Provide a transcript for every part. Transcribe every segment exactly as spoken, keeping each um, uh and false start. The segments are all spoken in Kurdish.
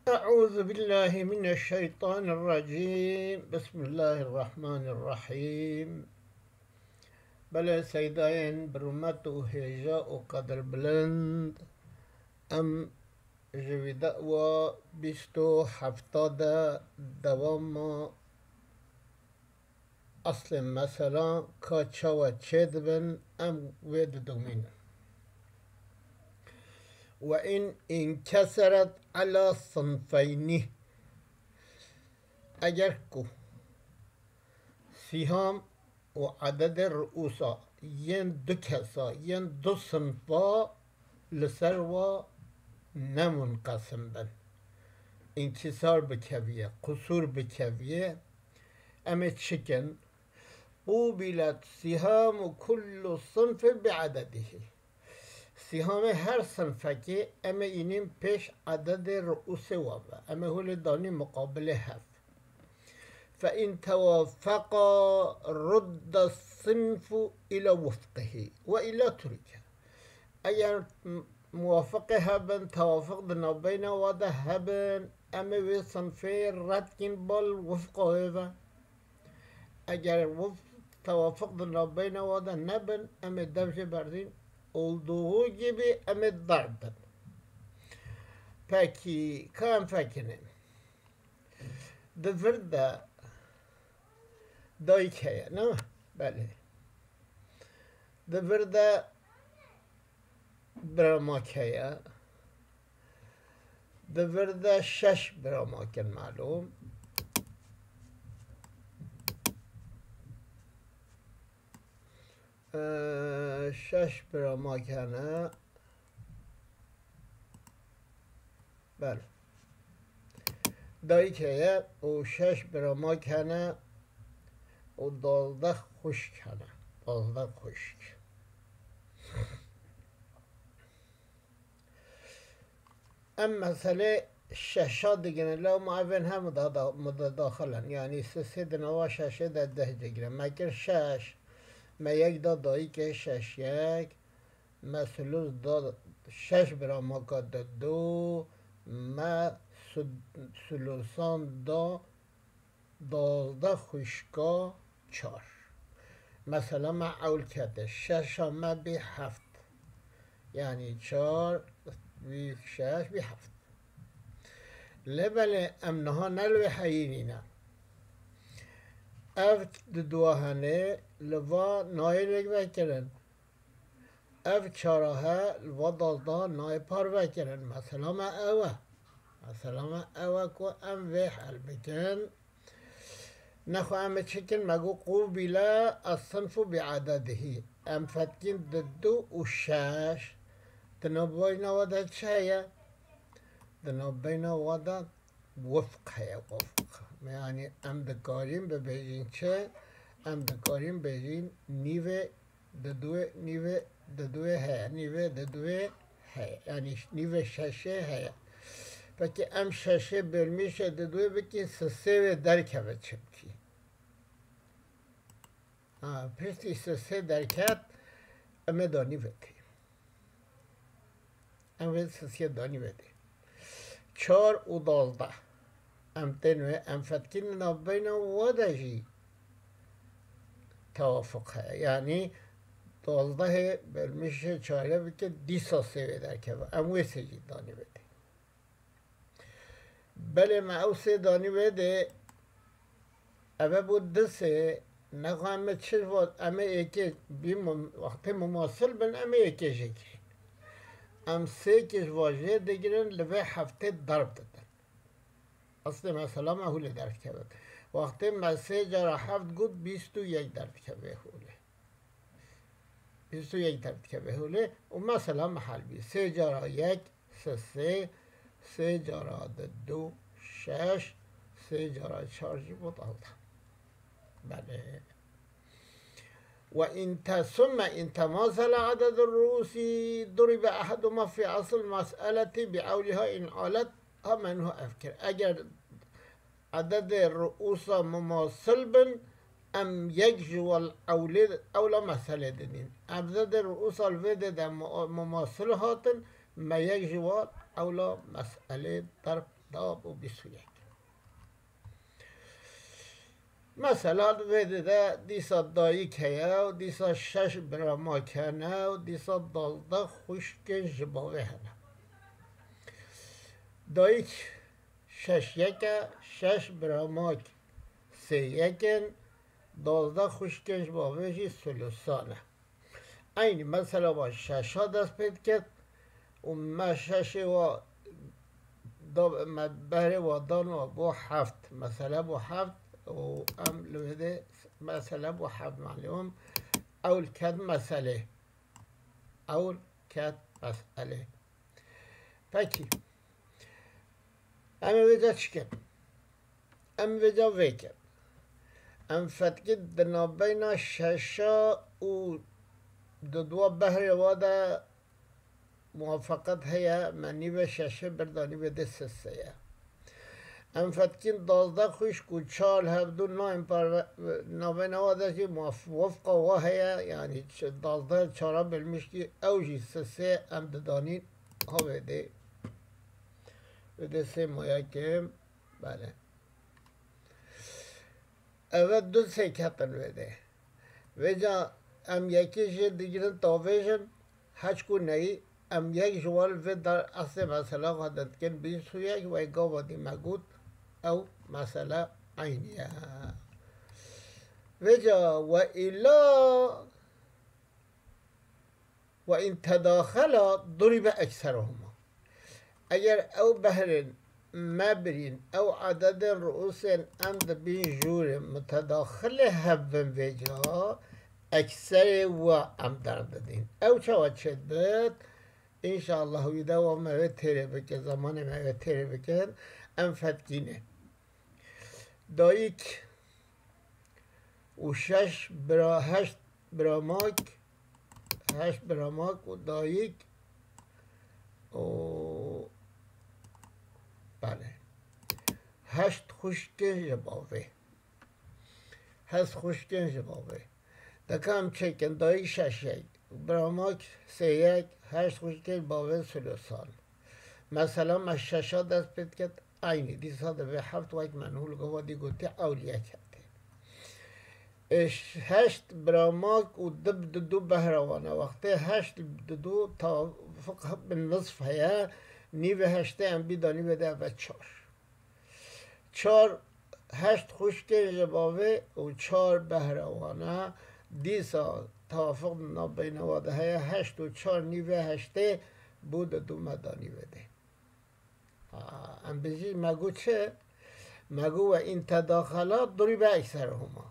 أعوذ بالله من الشيطان الرجيم. بسم الله الرحمن الرحيم. Belê seydayên bi rûmet û hêja û qedirbilind, em ji vîdeoya bîst û hefta de dewama eslên meselan ka çawa çêdibin, em wê didomînin. Ve in inkeseret ela sinfeynî. Eger ku sîham û ededê ruûsa yên du kesa, yên du sinfa li ser wa nemunqesim bin, înkîsar bikeviye, qusûr bikeviye, em ê çi kin? Qûbîlet sîhamu kullu sinfin bi ededihî. Sîhamê her sinfekê em ê înîn pêş ededê ruûsê wan ve. Em ê holê danî muqabilê hev. Fe in tewafeqa rudda sinfu ila wifqihî ve illa turike. Eger m-, muwafiqê hebin, tewafiq di navbeyna wa de hebin, em ê wê sinfê red kîn bal wifqa wê ve. Eger wif-, tewafiq di navbeyna wa de nebin, em ê dev jê berdîn, olduğu gibi em ê darb bin. Pekî, ka em fekinê. Di vir de dayik heye, ne? Belê. Di vir de biramak heye. Di vir de şeş biramak in, malûm. Ee, şeş biramak hene. Belê. Dayik heye û şeş biramak hene û duwazdeh xwişk hene. Duwazdeh xwişk. Em meselê şeşa digrin, lewma evên hemû da, da, mudedaxil in. Yanî sisê di nava şeşê de deh digrin. Me kir şeş, me yek da dayikê şeş yek, me sulus da şeş biramaka di du, me su-, sulusan da duwazdeh xwişka çar. Mesela me ewl kete, şeşa me bî heft. Yanî çar bî şeş bî heft. Lê belê em niha ne li wê heyî nîne. Ev di dua henê li va nayê lêk vekirin. Ev çara he li va dazda nayê parve kirin. Mesela me ew e. Mesela me ew e ku em vê hel bikin. Nexwe em ê çi kin? Me got qûbîle es-sinfu bi ededihî. Em fetkîn di du û şeş. Di navbeyna wa de çi heye? Di navbeyna wa de wifq heye, wifq. Yanî em dikarîn bibêjin çi? Em dikarîn bêjin nîvê di duê, nîvê di duê heye, nîvê di duê heye. Yanî nîvê şeşê heye. Pekî em şeşê bölmîşê di duê bikîn, sisê wê derkeve çi bikî? Ha, piştî sisê derket, em ê danî vedê. Em vê sisiyê danî vedê. Çar û duwazdeh. Em tên wê, em fetkîn navbeyna wa de jî tewafuq heye. Yanî duwazdehê bölmîşê çare bike, dîsa sê wê derkeve. Em wê sê jî danî vedê. Belê me ew sê danî wê dê, eve bû du sê, nexwe em ê çi va, em ê êkê bî mum-, wextê mumasil bin, em ê êkê jê girin. Em sê kê ji va jê digirin, li vê heftê derb didin. Eslê mesela me hûlê derdikevin. Wextê me sê cara heft got, bîst û yek derdikeve hûlê. Bîst û yek derdikeve hûlê û mesela me hel bî. Sê cara yek, sê sê, sê cara di du, şeş, sê cara çar jî bû duwazdeh. Belê. Ve in te-, summe in temasele ededu ruusî duribe eheduma fî eslil mes'eleti bi ewliha in alet ha menhu efkir. Eger ededê ruusa mumasil bin, em yek ji wal ewlê, ewla meselê didîn. Ededê ruusa li vê dê de mu-, mumasil hatin, me yek ji wal ewla meselê derb da bû bîst û yek. Mesela di vê de dîsa dayik heye û dîsa şeş biramak hene û dîsa duwazdeh xwişkên ji bavê hene. Dayik şeş yek e, şeş biramak sê yek in, duwazdeh xwişkên ji bavê jî sulusan e. Eynî mesela wa şeşa dest pê diket û me şeşê wa da, me behrê wa dan wa bû heft. Mesele bû heft û em li vê de mesele bû heft malûm. Ewl ket meselê. Ewl ket meselê. Pekî. Em ê vêca çi kin? Em vêca vê kin. Em fetkî di navbeyna şeşa û di dua behrê wa de muwafaqet heye, me nîvê şeşê birda nîvê dê sisê ye. Em fetkîn duwazdeh xwişk û çar hevdu nayên parve, navbeyna wa de jî muwaf-, wefqa wa heye, yanî ç-, duwazdeh çara bilmişkî ew jî sisê em didanîn ha vê dê. Vê dê sê maya kim? Belê. Eve du sê ketin vê dê. Vêca em yekî jê digirin tavêjin, heçku neyî, em yek ji wan vê dar eslê mesela xwe de dikin bîst û yek, wey gava dî me got, ew mesele eynî ye. Vêca we îla وإن تداخلا ضرب أكثرهما. Eger ew behrên me birîn, ew ededên ruusên em dibîn jûrê mutedaxilê hev bin vêca, ekserê wa em derdidîn. Ew çawa çêdibit? Înşallah wî de wa me wê têrê bike, zemanê me wê têrê bikin, em fetkîne. Dayik û şeş bira, heşt biramak, heşt biramak û dayik û, belê, heşt xwişkên ji bavê. Heşt xwişkên ji bavê. Deka em çêkin, dayik şeş yek, biramak sê yek, heşt xwişkên bavê sulusan. Mesela me şeşa dest pê diket, eynî dîsa divê heft wek me nû li gava dî gotî ew li yek hete. Ê, ş-, heşt biramak û di bi didu behra wan e. Wextê heşt li didu tafiq bi nisf heye, nîvê heştê em bî da nîvê de eve çar. Çar, heşt xwişkên ji bavê û çar behra wan e. Dîsa tafiq di navbeyna wa de heye, heşt û çar nîvê heştê bû di du me da nîvê dê. Ha, em bijî me got çi? Me got وإن تداخلا ضرب أكثرهما.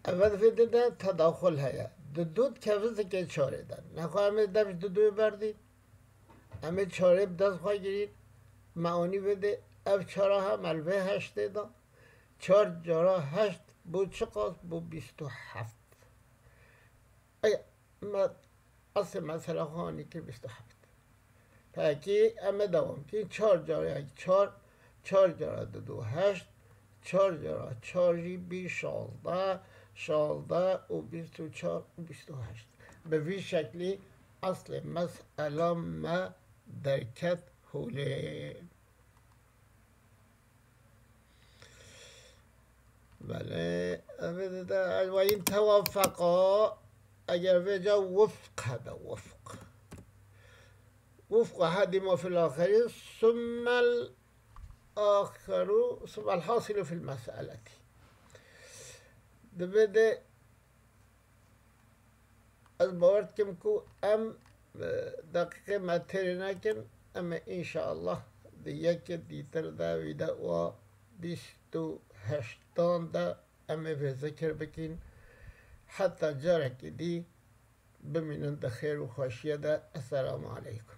Eve di vê de, de tedaxul heye. Di du dikeve zikê çarê de. Nexwe em ê dev ji diduyê berdîn. Em ê çarê bi dest xwe girîn. Me anî vê dê ev çara hem el vê heştê de. Çar cara heşt bû çiqas? Bû bîst û heft. Ey, me, eslê mesela xwe anî kir bîst û heft. Pekî, em ê dewam kî. Çar cara yek çar, çar cara didu heşt, çar cara çar jî bî şazdeh, şazdeh û bîst û çar û bîst û heşt. Bi vî şeklî eslê mesela me derket holê. Belê, ev de, de, وإن توافقا, eger vêca wifq hebe, wifq. وفق أحدهما في الآخر ثم الآخر، ثم الحاصل في المسألة. Divê de Ez bawer dikim ku em, e, deqîqê me têrê nekin, em ê înşeallah di yekê dîtir de, wî de wa bîst û heştan de em ê vê zikir bikîn. Heta carekî dî bimînin di xêr û xweşiyê de. Esselamu aleykum.